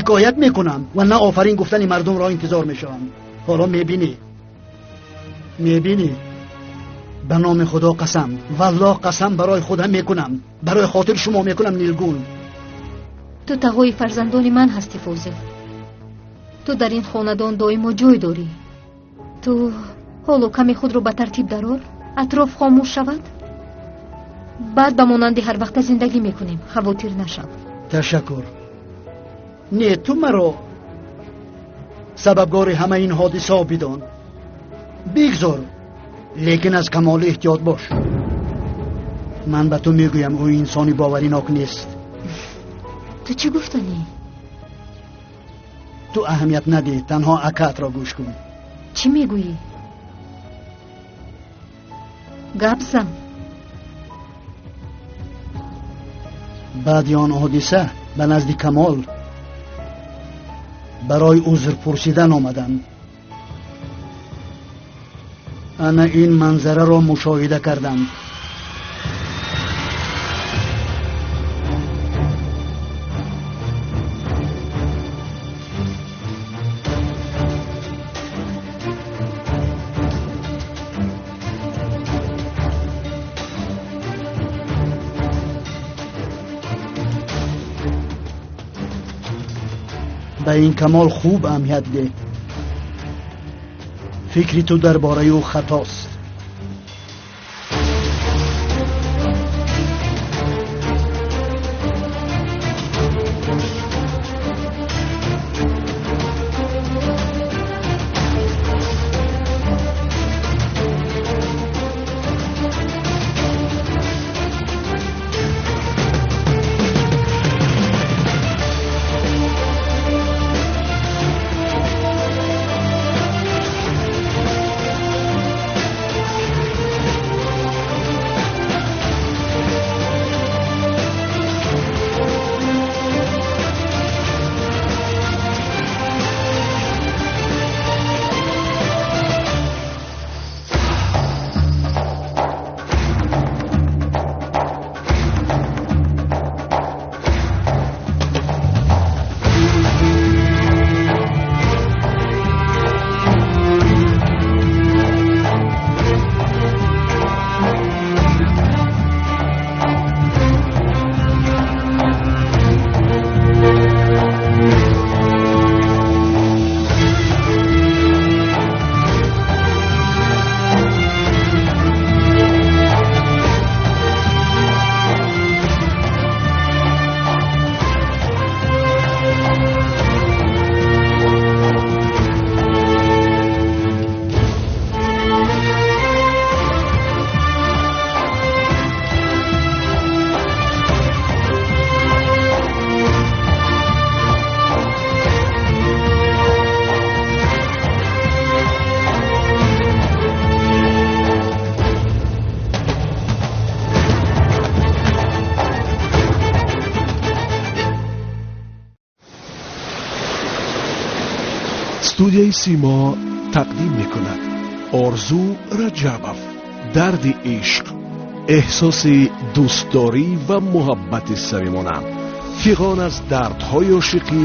Шикоят мекунам ва на офарин гуфтани мардумро интизор мешавам. Ҳоло мебинӣ, мебинӣ. Ба номи Худо қасам, валлоҳ қасам барои худам мекунам, барои хотири шумо мекунам. Нилгун, ту тағои фарзандони ман ҳастӣ. Фозил, ту дар ин хонадон доимо ҷой дорӣ. Ту ҳоло каме худро ба тартиб дарор, атроф хомӯш шавад, баъд ба монанди ҳар вақта зиндагӣ мекунем. Хавотир нашав. Ташаккур. Не, ту маро сабабгори ҳама ин ҳодисаҳо бидон. Бигзор, лекин аз Камол эҳтиёт бош. Ман ба ту мегӯям, ӯ инсони боваринок нест. Ту чӣ гуфтанӣ? Ту аҳамият надеҳ, танҳо акаатро гӯш кун. Чӣ мегӯӣ? Гап зан. Баъди он ҳодиса ба назди Камол барои узр пурсидан омадам. Ана ин манзараро мушоҳида кардам. Ба ин Камол хуб аҳамият деҳ. Фикри ту дар бораи ӯ хатост. Студияи Симо тақдим мекунад. Орзу Раҷабов, дарди ишқ, эҳсоси дӯстдорӣ ва муҳаббати самимона, фиғон аз дардҳои ошиқӣ.